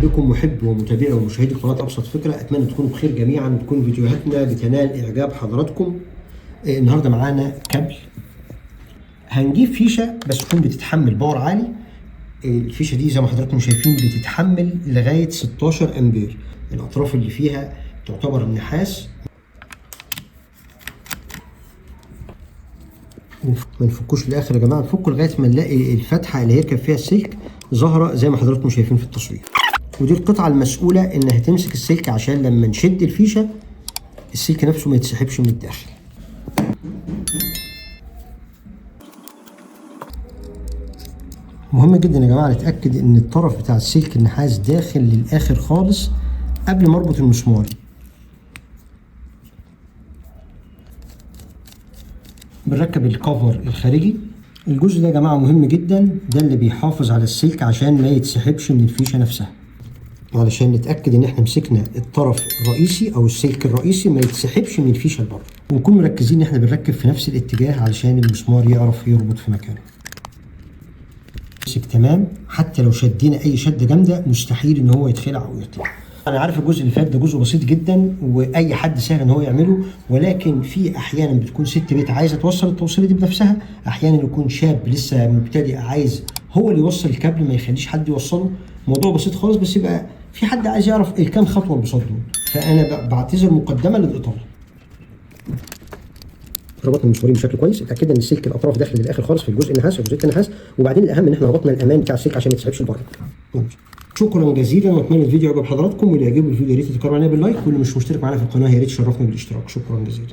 بكم محب ومتابعي ومشاهدي قناة أبسط فكرة. أتمنى تكونوا بخير جميعا وتكون فيديوهاتنا بتنال إعجاب حضراتكم. النهارده معانا كابل، هنجيب فيشة بس تكون بتتحمل power عالي. الفيشة دي زي ما حضراتكم شايفين بتتحمل لغاية 16 أمبير. الأطراف اللي فيها تعتبر النحاس. ما نفكوش للاخر يا جماعة، نفكه لغاية ما نلاقي الفتحة اللي هيركب فيها السلك ظاهره زي ما حضراتكم شايفين في التصوير. ودي القطعة المسؤولة انها تمسك السلك عشان لما نشد الفيشه السلك نفسه ما يتسحبش من الداخل. مهم جدا يا جماعة نتاكد ان الطرف بتاع السلك النحاس داخل للاخر خالص قبل ما اربط المسمار. بنركب الكفر الخارجي. الجزء ده يا جماعة مهم جدا، ده اللي بيحافظ على السلك عشان ما يتسحبش من الفيشه نفسها، علشان نتاكد ان احنا مسكنا الطرف الرئيسي او السلك الرئيسي ما يتسحبش من الفيشه لبره، ونكون مركزين ان احنا بنركب في نفس الاتجاه علشان المسمار يعرف يربط في مكانه. مسك تمام، حتى لو شدينا اي شده جامدة مستحيل ان هو يتخلع او يطلع. انا عارف الجزء اللي فات ده جزء بسيط جدا واي حد سهل ان هو يعمله، ولكن في احيانا بتكون ست بيت عايزه توصل التوصيله دي بنفسها، احيانا يكون شاب لسه مبتدئ عايز هو اللي يوصل الكابل ما يخليش حد يوصله. موضوع بسيط خالص، بس يبقى في حد عايز يعرف الكام خطوة البساط دول. فانا بعتذر مقدما للاطاله. ربطنا المسمارين بشكل كويس، اتاكدنا ان السلك الاطراف داخل للاخر خالص في الجزء النحاس وجزئيه النحاس، وبعدين الاهم ان احنا ربطنا الامان بتاع السلك عشان ما يتسحبش لبره. شكرا جزيلا، واتمنى الفيديو يعجب حضراتكم، واللي يعجبه الفيديو يا ريت يتكرر علينا بال like، واللي مش مشترك معانا في القناة يا ريت يشرفنا بالاشتراك. شكرا جزيلا.